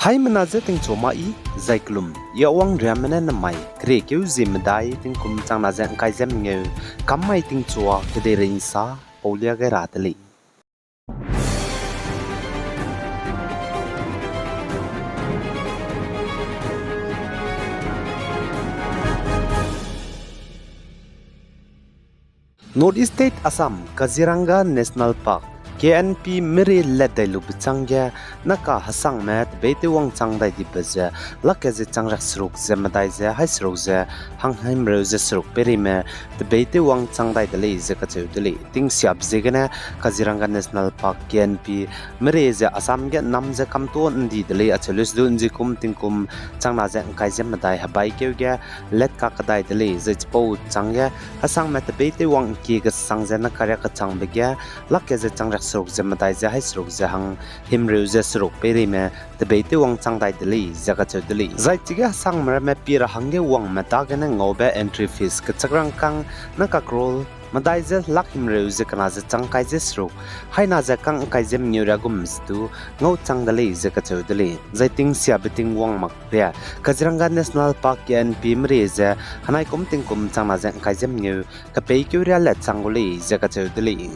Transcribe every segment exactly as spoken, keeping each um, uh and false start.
Haimena je tingchua ma i, zai kelum, i awang riamme ne namai, keriekeu zie medai tingkum changna ze ngkai ze mengeu, kam mai tingchua kedeirei nsa, paulia gai ra de lei. North East State Assam, Kaziranga National Park, K N P merie let dai lube chângge, naka hesangme tebeitewwang chang dai dibe ze, lak ke ze chang riak seruk ze medai ze, hai seruk ze, hang himreu ze seruk peireime, tebeitewwang chang dai de lei ze kacheu de lei. Tingsiabe ziegene, Kaziranga National Park, K N P, merie ze Assam ge nam ze kamtuâ ndi de lei acheu lei sedu nzikum tingkum changna ze ngkai ze medai hebaikeu ge let kakdai de lei zai chipau chângge hesangme tebeitewwang ngkie kesang ze naka riak kechangbe ge lak ke ze chang riak seruk ze medai ze hai seruk ze hang himreu ze seruk peireime tebeitewwang chang dai de lei ze kacheu de lei. Zai chige hesangme ramme pie ra hangge wangme dagene ngaube entry fees kechakrangkâng naka crore medai ze lak himreu ze kena ze chang kai ze seruk, haina ze kang kai ze mengeu riagum ze du ngau chang de lei ze kacheu de lei. Zai tingsiabe ting wang mak ria, Kaziranga National Park K N P merie ze henaikum tingkum changna ze ngkai ze mengeu kepeikeu riâ let chang gu lei ze kacheu de lei.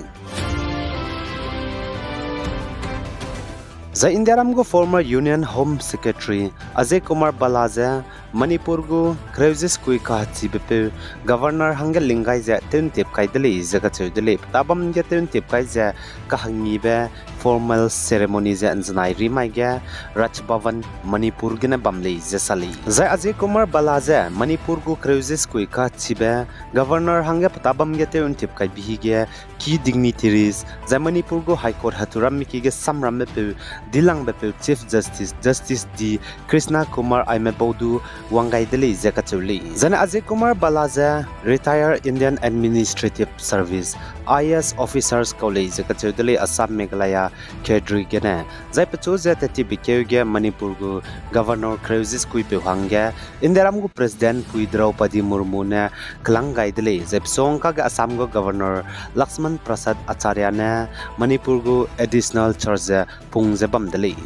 Zai Indiaram gu former Union Home Secretary Ajay Kumar Bhalla ze Manipur gu kereu ze sekui kahechibe peu Governor hangge ling gai ze tew'ntip kai de lei ze kacheu de lei. Petabam ge tew'ntip kai ze kahangibe formal ceremony ze nzenai rimai ge Raj Bhavan Manipur gene bam lei ze sa lei. Zai Ajay Kumar Bhalla ze Manipur gu kereu ze sekui kahechibe Governor hangge petabam ge tew'ntip kaibe hige key dignitaries, zai Manipur gu High Court heturam miki ge samrambe peu, dilangbe peu Chief Justice, Justice D Krishna Kumar aime bau du wang gai de lei ze kacheu lei. Zane Ajay Kumar Bhalla ze retired Indian Administrative Service, I A S officers kau lei ze kacheu de lei Assam Meghalaya cadre gene. Zai pechu ze tetibekeu ge Manipur gu Governor kereu ze sekuipeu hangge Indiaram gu President pui Draupadi Murmu ne kelang gai de lei. Zai pesongkage Assam gu Governor Lakshman Prasad Acharya ne Manipur gu additional charge ze pung ze bam de lei.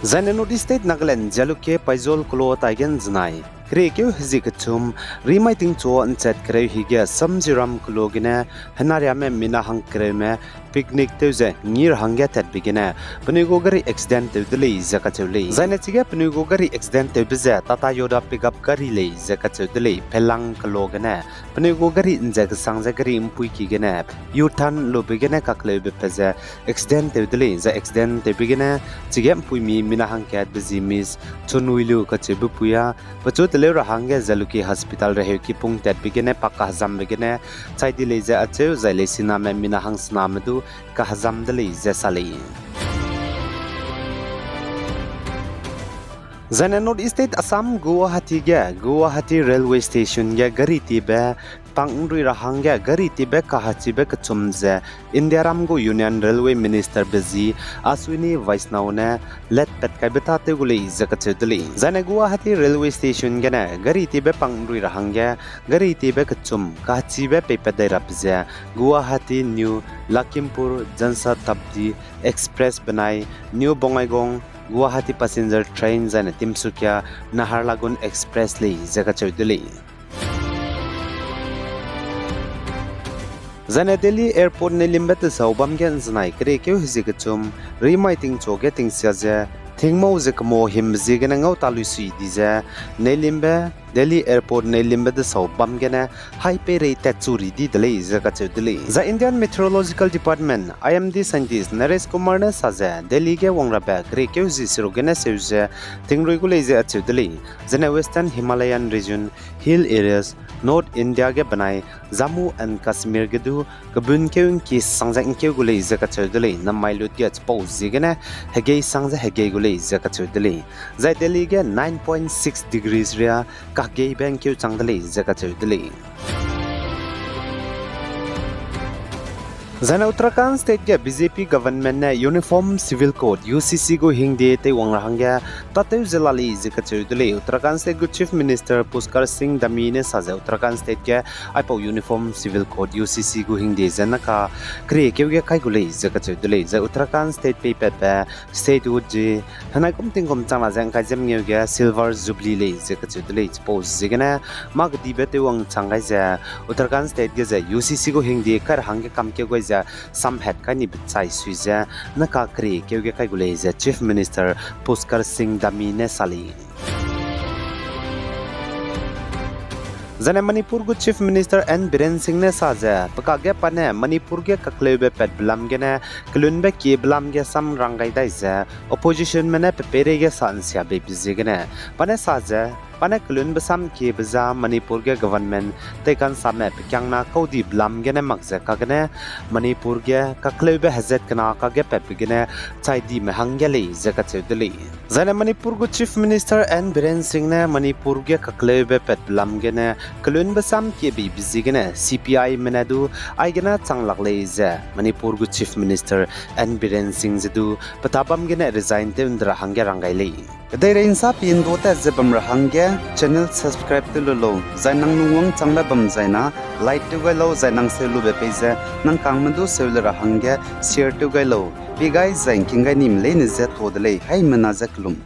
Zaine North East State Nagaland Jalukie Paizawl kelo tai ge nzenai keriekeu hezie kechum, rimai tingchua nchat kereu hige Samjiram kelo gene henariame mina hang kereume picnic tew ze ngî ra hangge tatbe gene penui gu gari accident tew de lei ze kacheu lei. Zaine chige penui gu gari accident tewbe ze Tata Yoda pickup gari lei ze kacheu de lei. Phelang kelo gene penui gu gari nze kesang ze gari mpuiki gene U-turn lube gene kakleube pe ze accident tew de lei. Zai accident tewbe gene chige mpuimi mina hangkatbe zi Miss Chunwilu kacheube pui a pechu teleu ra hangge Jalukie Hospital reheuki pung tatbe gene pa kahezambe gene chai di lei ze acheu, zai leisiname mina hangsename du kahezam de lei ze sa lei. Zaine North East State Assam Guwahati ge Guwahati Railway Station ge gari tiebe pang nrui ra hangge gari tiebe kahachibe kechum ze Indiaram gu Union Railway Minister be zi Ashwini Vaishnaw ne let pat kaibe tâtew gu lei ze kacheu de lei. Zaine Guwahati Railway Station gene gari tiebe pang nrui ra hangge gari tiebe kechum kahachibe peipat dai rabe ze Guwahati New Lakhimpur Jan Shatabdi Express benai New Bongaigaon Guwahati passenger train zaine Tinsukia Naharlagun Express lei ze kacheu de lei. Zaine Delhi Airport neilimbe tesau bam ge nzenai keriekeu hezie kechum, rimai tingchua ge tingsia ze, tingmau ze kemau himbe ziegene ngau talui sui di ze, neilimbe Delhi Airport neilimbe tesau bam gene, hai peirei tatchu ri di de lei ze kacheu de lei. Zai Indian Meteorological Department, I M D scientist Naresh Kumar ne sa ze, Delhi ge wangrabe keriekeu hezie seruk gene seu ze, tingrui gu lei ze acheu de lei. Zene Western Himalayan region, hill areas, North India ge benai Jammu and Kashmir ge du kebunkeu ngki sang ze ngkeu gu lei ze kacheu de lei, namai lut ge chipau ziegene hegei sang ze hegei gu lei ze kacheu de lei. Zai Delhi ge nine point six degrees ria kahegeibe ngkeu chang de lei ze kacheu de lei. Zaine Uttarakhand State ge B J P government ne Uniform Civil Code, U C C gu hingde teiwang ra hangge tâtew ze la lei ze kacheu de lei. Uttarakhand State gu Chief Minister Pushkar Singh Dhami ne sa ze Uttarakhand State ge aipau Uniform Civil Code, U C C gu hingde ze naka keriekeu ge kai gu lei ze kacheu de lei. Zai Uttarakhand State peipatbe statehood ze henai kum tingkum chang la ze ngkai ze mengeu ge Silver Jubilee lei ze kacheu de lei. Chipau ziegene mâ kedibe teiwang chang gai ze Uttarakhand State ge ze U C C gu hingde kai ra hangge kamkeu gai ze samhat kai ni bechai sui ze naka keriekeu ge kai gu lei ze Chief Minister Pushkar Singh Dhami ne sa lei. Zaine Manipur gu Chief Minister N Biren Singh ne sa ze, pe kakge pa ne Manipur ge kakleube patbe lam gene kelunbe kiebe lam ge sam rang gai dai ze, oppositionme ne pe peireige sa nsia beibe ziegene, pa ne sa ze, pa ne kelunbe sam kiebe za Manipur ge government teika'nsame pe kiangna kau dibe lam gene mak ze kagene Manipur ge kakleube hezat kena kakge patbe gene chai dime hangge lei ze kacheu de lei. Zaine Manipur gu Chief Minister N Biren Singh ne Manipur ge kakleube patbe lam gene kelunbe sam kiebeibe ziegene C P Ime ne du aigene chang lak lei ze Manipur gu Chief Minister N Biren Singh ze du pe tabam gene resign tew nde ra hangge rang gai lei. Kedeirei nsa pi ndu tat ze bam ra hangge channel subscribe tew lu lau, zai nang lungwang changbe bam zaina like tew gai lau, zai nang seu lube pei ze nang kangme du seu le ra hangge share tew gai lau. Pi gai zai ngking gai nime leine ze to de lei, haimena ze kelum.